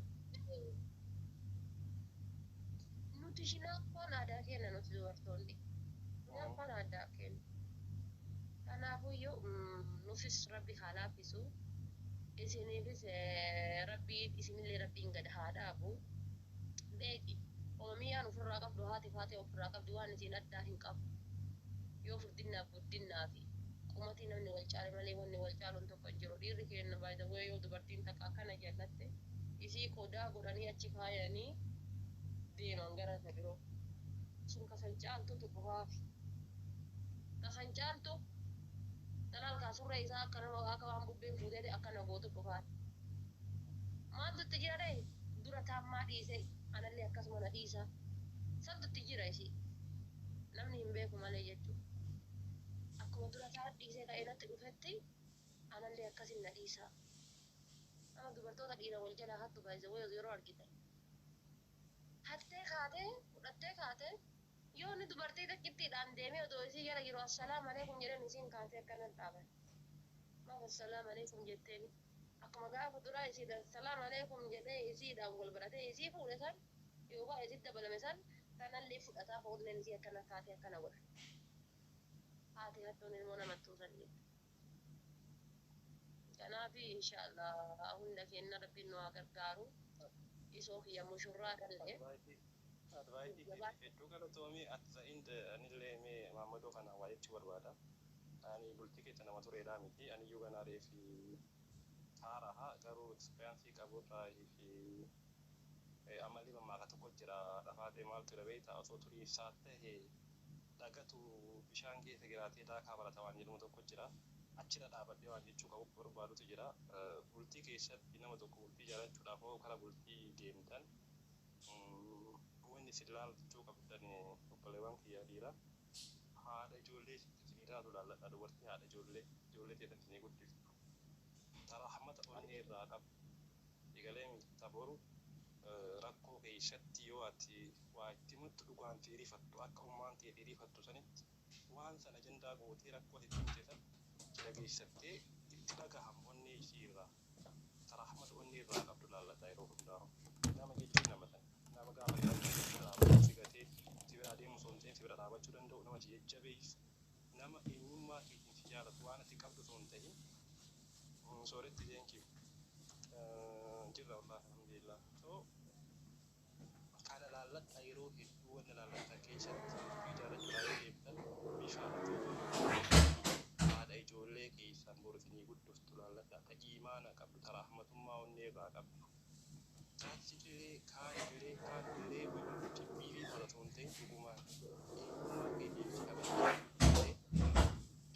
Nuti hinaaffaan aadaa keenya nuti dubartoonni. Hinaaffaan addaa kennu. Kanaafuyyuu nufis rabbi haa laaffisu. Isiniifis rabbi isinillee rabbiin gad haa dhaabu. Beeki Oromiyaan ofirraa qabdu haati faatee ofirraa qabdi waan isiin addaa hin qabdu. Yoo furdinnaaf guddinnaaf qumatii namni wal caale malee wanni wal caaluun tokko hin jiru. Dhiirri keenya by the way yoo dubartiin takka akkana jallatte isii qodaa godhanii achi kaayanii deeman gara isa biroo. Sun kasan caaltutu qofaafi. Kasan caaltu dalaal kaa surree isaa akka nama akka waan bubbeen fuutee akkana gootu qofaafi. Maaltu itti jira ree? Dura taammaa dhiise anallee akkasuma na dhiisa. Santu itti jira isii. Namni hin beeku malee jechuudha. Akkuma dura taa dhiisee ka'ee natti dhufetti anallee akkasin na dhiisa. Nama dubartoota dhiira wal jalaa hattu by the way yeroo argitan. Hattee kaatee fudhattee kaatee yoo inni dubartii takkittiidhaan deemee odoo isii jala jiru assalaamu alaikum jedhan isiin kaatee akkanan dhaaban. Maaf assalaamu alaikum jetteeni? Akkuma gaafa duraa isiidhaan assalaamu alaikum jedhee isiidhaan wal baratee isii fuudhe san yookaan isitti dabalame san tanallee fudhataa foolleen isii akkana kaatee akkana godha. Haati hattuun ilmoo namattuu san jechuudha. Kanaaf inshaallah hunda keenya rabbiin nu haa gargaaru. Isoo kiyya mushurraa dhallee. Advice keetiif hedduu galatoomii. At the end anillee mee maammadoo kana waa jechuu barbaada. Ani bultii keessa nama tureedhaa miti. Ani iyyuu ganaa reefi haaraha garuu experience qaburraa fi amalli mammaaka tokko jira dhafaatee maaltu jira beektaa osoo turiinsaa ta'e dhagatu bishaan keessa jiraatee daakaa barata waan jedhamu tokko jira. Achirra dhaabadhee waan jechuu qabu barbaadutu jira. Bultii keessatti nama tokko bultii ijaarrachuudhaaf hoo kara bultii deemtan wanni isin laalchuu qabdan obboleewwan kiyya dhiira haadha ijoollee isinii taatu laalladha dubartii haadha ijoollee ijoollee teessan isinii guddiftu ta rahmata onnee irraa qabdu egalee ta boru rakkoo keessatti yoo ati waa itti himtu dhugaan si rifattu akka ummaan tee si rifattu sanitti waan sana ajandaa gootee rakkoo ati itti himte san itti dhageessattee itti dhagahamu onnee isii irraa ta rahmata onnee irraa qabdu laalladha yeroo hundaa nama jechuun nama sana nama gaafa rakkoo si bira dhaabachuu si gatee si bira adeemu osoo hin ta'in si bira dhaabachuu danda'u nama si jajjabeessu nama eenyummaa keetiin si jaalatu waan ati qabdu osoo hin ta'in sooretti thank you jirra wallahi alhamdulillah so kana laalladha yeroo hedduu wanna laallattan keessatti bultii ijaarrachuudhaaf yoo deemtan bishaan haadha ijoollee keessan boru isinii guddiftu laalladha ta iimaana qabdu ta rahmatummaa onnee irraa qabdu taatsillee kaanillee kaanillee jibbiilii tola osoo hin ta'in dhugumaan eenyummaa keetiif si kabajjee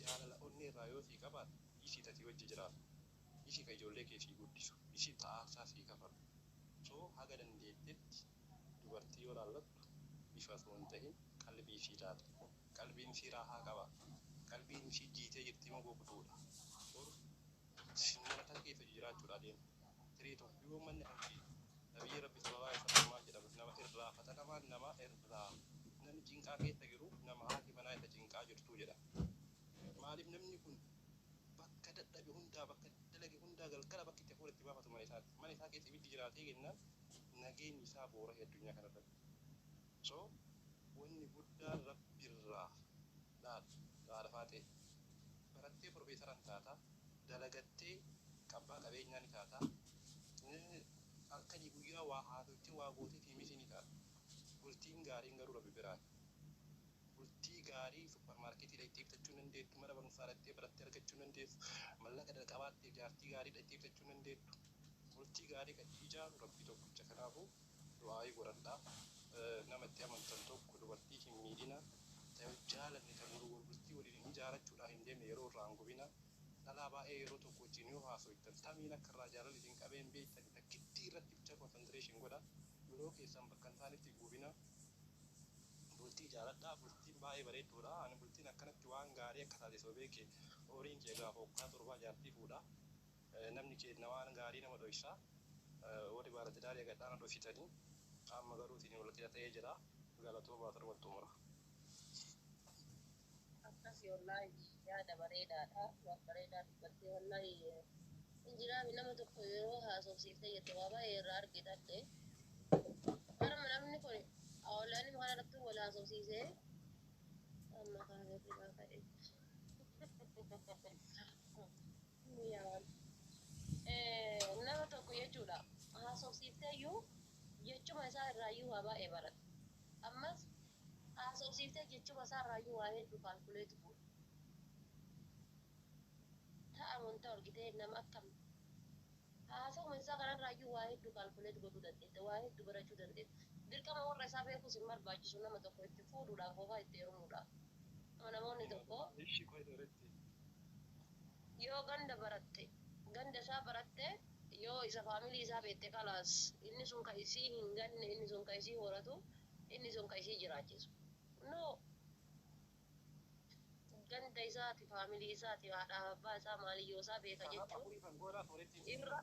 jaalala onnee irraa yoo sii qabaate isii tatii wajji jiraatu isii ka ijoollee kee sii guddisu isii ta aarsaa sii kafalu so haga dandeettetti dubartii yoo laallattu bifa osoo hin ta'in qalbii isii laali qalbiin isii raahaa qaba qalbiin isii jiitee jirti moo gogduudha boru mana kana keessa jiraachuudha deema siree tokko yoo manni hanqi nabiyyi rabbi sallallahu alaihi wasallam maal jedhama nama irraa fatanamaan nama irraa namni cinqaa keessa jiru nama haati manaa isa cinqaa jirtu jedha maaliif namni kun bakka dadhabe hundaa bakka dalage hundaa galgala bakki itti hafuura itti baafatu mana isaati mana isaa keessa ibiddi jiraatee jennaan nageenyi isaa boora'e addunyaa kanarratti so wanni guddaan rabbirraa dhaadhafaa ta'e barattee profeesaran taata dalagattee qabbaa qabeenyaa ni taata halkanii guyyaa waa haasofte waa gootee fiimisii ni taata bultiin gaariin garuu rabbi biraati bultii gaarii supermarketii dhaqxee bitachuu hin dandeettu mana barumsaa dhaqxee barattee argachuu hin dandeessu mallaqa dalqabaattee jaartii gaarii dhaqxee bitachuu hin dandeettu bultii gaarii kan ijaaru rabbii tokkicha kanaafuu du'aayii godhadhaa nama itti amantan tokko dubartii hin miidhina ta'e jaalanne kan bultii waliin hin ijaarachuudhaaf hin deemne yeroo irraa hin gubina dhalaa baay'ee yeroo tokko wajjin yoo haasoftan tamiin akka irraa jaalalli isin qabeen beektan takkittii irratti bicha concentration godha yeroo keessan bakka hin taanetti gubina bultii jaaladhaa bultiin baay'ee bareedduudha ani bultiin akkanatti waan gaarii akka taate soo beeke horiin kee gaafa waggaa torbaa jaartii fuudha namni keenya waan gaarii nama dhoysa warri baala gadhaana dhoysitanii amma garuu isin wal qixa ta'ee jira galatoo baatu xumura. Akkasii wallaahi yaada bareedaadha. Waan bareedaa dubbattee wallaahi injiraami nama tokko yeroo haasofsiiftee jette waa baay'ee irraa argitadhe. Harma namni kun awwalaan kana irratti wal haasofsiisee Amma kaan hirribaa ka'e. Mi'aan. Nama tokko jechuudha. Haasofsiiftee iyyuu jechuma isaa irraa iyyuu waa baay'ee barata. Ammas haasofsiiftee jechuma isaa irraa iyyuu waa hedduu calculate godhu. Ta'a wanta argitee nama akkam haasawuma isaa kanarraa iyyuu waa hedduu calculate godhuu dandeetta. Waa hedduu barachuu dandeetta. Dirqama warra isaa beekuus hin barbaachisu nama tokko itti fuudhuudhaaf yookaan itti heerumuudhaaf. Nama namoonni tokko Ishi qoy irratti. Yoo ganda baratte, ganda isaa baratte, yoo isa family isaa beekte, kalaas inni sun ka isii hin ganne, inni sun ka isii horatu, inni sun ka isii jiraachisu. No, ganda isaati, family isaati, haadhaaf abbaa isaa, maaliyyoo isaa beeka Kanaaf jechuun afurii kan godhaa sooretti irra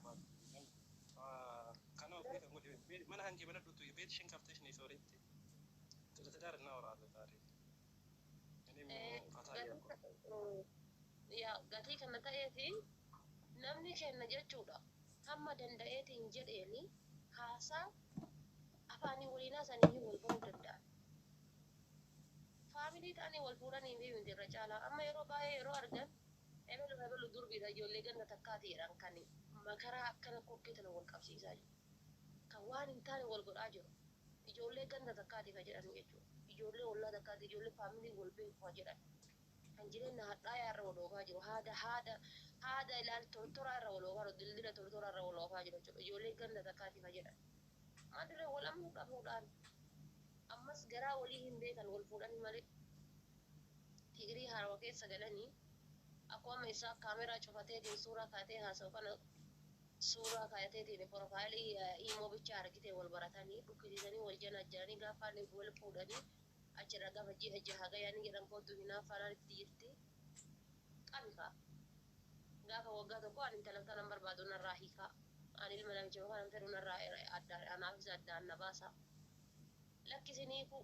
kana afurii kan godhe mana hanqee mana dhuttu ቤትሽን ከፍተሽ ነይ sooretti ለትዳር እናወራለን ዛሬ። እኔም ፈታ እያልኩ yaa gatii kana ta'eefi namni kenna jechuudha. Hamma danda'eetiin jedheeni haasaa afaanii waliinaa saniyyuu wal baruu danda'an. Family ta'anii wal fuudhanii fi miti irra caalaa. Amma yeroo baay'ee yeroo argan ebelu ebelu durbiidha, ijoollee ganda takkaati jedhan, kan makaraa akkana kokkee tana wal qabsiisaa jiru. Kan waan hin taane wal godhaa jiru. Ijoollee ganda takkaati ka jedhan jechuudha. Ijoollee ollaa takkaati, ijoollee family wal beeku ka jedhan. Kan jireenya hadhaayaa irra wal oofaa jiru. Haada ilaal tortoraa irra wal oofaa jiru. Dildila tortoraa irra wal oofaa jiru jechuudha. Ijoollee ganda takkaati ka jedhan. Maal wal amnuu dhabuudhaan ammas garaa walii hin beekan wal fuudhanii malee tigirii haarawaa keessa galanii akkuma isaa kaameraa cufateetiin suuraa kaatee haasa'u kana suuraa kaateetiin profile imo bicha argitee wal baratanii dhukkisiisanii wal janajjananii gaafa wal fuudhanii achirra gaafa ji'a jaha gayanii jedhan kootu hinaaffaanaan itti jirti qabi kaa gaafa waggaa tokko ani intala kanan barbaadu narraa hiikaa, ani ilma namicha kanan fedhu narraa addaan anaafis addaan na baasa lakkisiniiku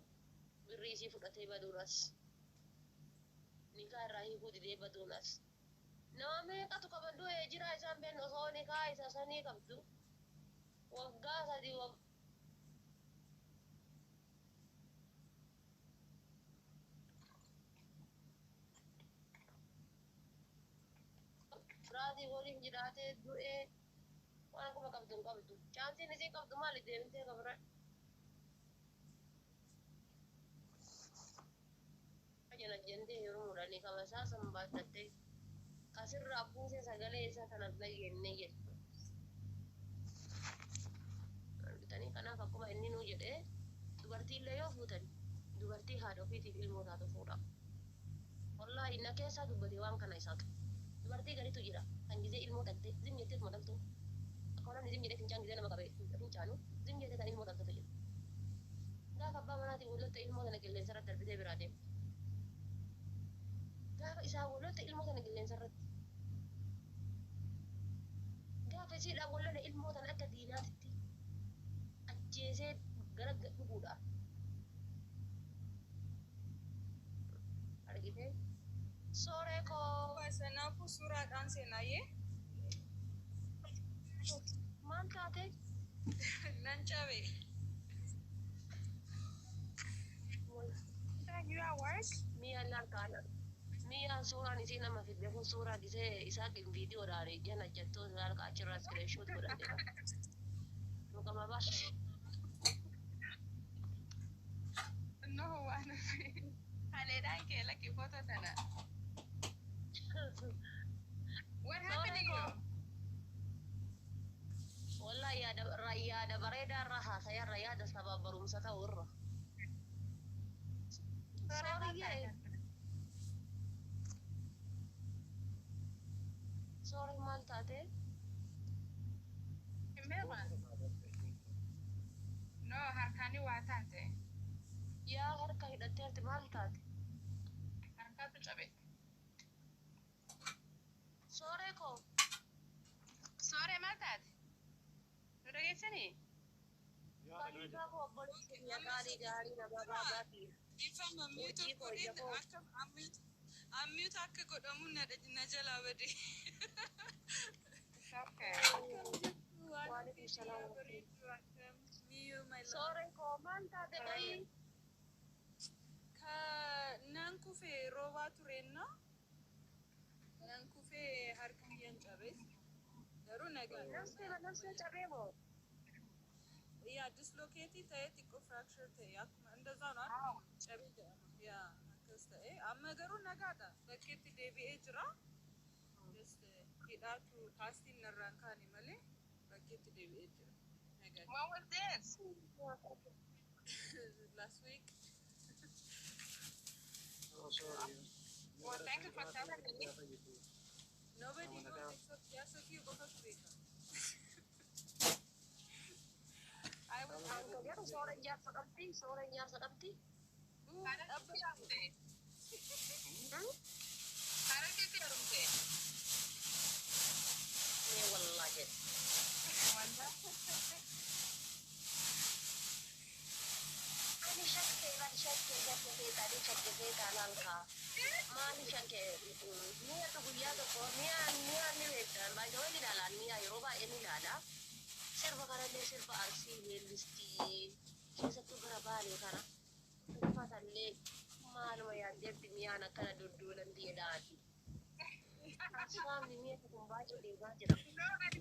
birrii isii fudhatee baduunas nikaa irraa hiikuu didee baduunas nama meeqatu qaban du'ee jira. Isaan been osoo nikaa isa sanii qabdu waggaa 3 firaatii waliin jiraatee du'ee waan kuma qabdu hin qabdu. Chaansiin isii qabdu maali deemtee qabra jala jentee heerumuudhaan qaba isaa san baadhattee kasirraa buusee sagalee isaa kana dhageenne jechuudha. Argitanii, kanaaf akkuma inni nuu jedhee dubartiillee yoo fuutan dubartii haadha ofiitiif ilmoo taatu fuudha. Wallaahi na keessaa dubbate waan kana isaatu. Dubartii gariitu jira kan gizee ilmoo dhalte zim jetteetuma dhaltu. Akka namni zim jedhee fincaan gizee nama qabe fincaanu zim jettee tan ilmoo dhaltutu jira. Gaafa abbaa manaatiin walotta ilmoo sana qilleensa irratti darbitee biraa deemti. Gaafa isaa walotta ilmoo sana qilleensa irratti. Gaafa isiidhaan walola ilmoo sana akka diinaatitti ajjeesee gara dhuguudha. Argitee? Sooree koo. Sanaafuu suuraadhaan seenaayyee. Maal taate? Nan cabe. You at work? Mi'a harkaan mi'a suuraan isii nama fidde kun suuraa gisee isaa viidiyoodhaan jana jettuu harka achirraa screenshot godhadhe. Dhugama baas. No, waan haleedhaan kee lakki footoo tana. What happened to you? Wallahi yaada yaada bareedaa irra haasayarra yaada sabaa barumsa ta'u irra. Sooriyyee. Soori, maal taate? Hin beekan. No, harkaanii waa taate. Yaa harka hidhatteerti, maal taate? Harkaatu cabe. Sooree koo. Sooree, maal taate? Nu dhageessanii? Fayyisaa koo, obboleessi kiyya gaarii gaarii nama baabaatii. Ifama mute Hojii koo ija godhin koo. akka unmute akka godhamu na jalaa bade. Okay. Waalaikum salaam. Miyu, my love. Sooree koo, maal taate bayi? Ka nan kufe. nagaadha. Nafsee cabee moo? Yaa, dislocate ta'ee xiqqoo fracture ta'e, akkuma እንደዛ ነው አይደል? Cabee jedhama. Yaa, akkas ta'e, amma garuu nagaadha. Bakkeetti deebi'ee jira. Just hidhaatu kaastiin narraan kaane malee bakkeetti deebi'ee jira. Nagaadha. When was this? Last week. Oh, sorry. Well, thank you for telling me. Nobody knows except jaarsa kiyya qofatu beeka. I was Anka garuu soora ijaarsa qabdi, soora ijaarsa qabdi. Karaa keetti haaromte. Karaa keetti haaromte. Mee wallaa jedhe. Wallah. Ani shakkee ban shakkee shakkee seexanii shakkee seexanaan kaa. Maali shakkee mi'a guyyaa tokko mi'a ni beektan, baay'ee ni ilaalan, mi'a yeroo baay'ee ni ilaala. Sirba kanallee, sirba Arsii weellistii, keessattuu gara Baalee kana. Uffatallee maaluma yaaddeetti mi'aan akkana dudduulan jedhaati. Asfaamni mi'a kun baay'ee deemaa jira. No, ani